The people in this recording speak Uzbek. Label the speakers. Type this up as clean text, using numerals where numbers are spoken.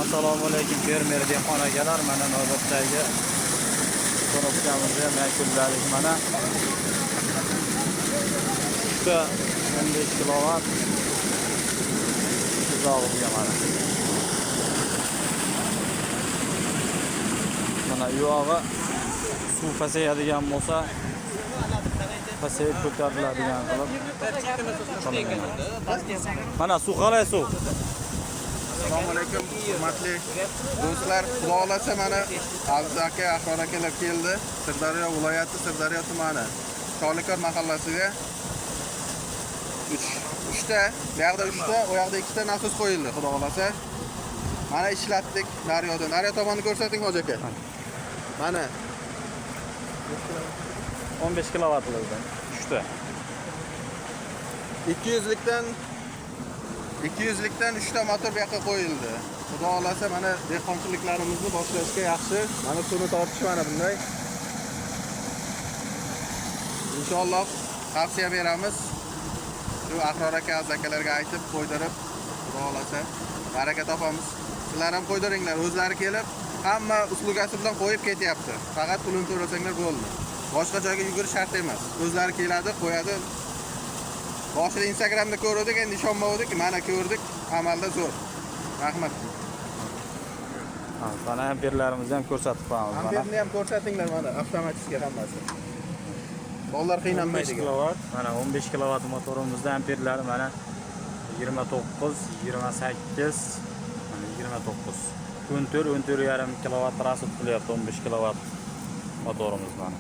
Speaker 1: Assalomu alaykum fermer dehqon akalar. Mana navbatdagi установка mizni ham yakunladik. Mana 3ta 15 kilovat tuzog'iga mana. Mana u yog'i suv pasayadigan bo'lsa, pasayib ko'tariladigan qilib qilingan. Mana suv qalay suv?
Speaker 2: Assalomu alaykum, hurmatli do'stlar. Xudo xolasa mana Aziz aka, Ahror akalar keldi. Sirdaryo viloyati, Sirdaryo tumani Cholikor mahallasiga 3 uchta, bu yoqda 3 ta, u yoqda 2 ta nasos qo'yildi, xudo xolasa. Mana ishlatdik daryoda. Daryo tomonni ko'rsating, hoji aka. Mana
Speaker 1: 15 kilovatlardan 3 ta.
Speaker 2: 200 likdan 200 likdan 3 ta motor bu yoqqa qo'yildi. Xudo xolasa mana dehqonchiliklarimizni boshlashga yaxshi. Mana suvni tortish mana bunday. Inshaalloh tavsiya beramiz. Shu Ahror aka, Aziz akalarga aytib qo'ydirib, xudo xolasa baraka topamiz. Sizlar ham qo'ydiringlar, o'zlari kelib hamma услуга si bilan qo'yib ketyapti. Faqat pulini to'lasanglar bo'ldi. Boshqa joyga yugurish shart emas. O'zlari keladi, qo'yadi. Boshida Instagramda ko'rdik, endi ishonmadik, mana ko'rdik, amalda zo'r. Rahmat.
Speaker 1: Ha, mana amperlarimizni ham ko'rsatib qo'yamiz mana.
Speaker 2: Amperni ham ko'rsatinglar mana avtomatik hammasi. Bolalar
Speaker 1: 15
Speaker 2: qiynalmaydi.
Speaker 1: Kilovat. Mana 15 kilovat motorimizda amperlari mana 29, 28, mana 29. 14, 14,5 kilovat расход qilyapti 15 kilovat motorimiz mana.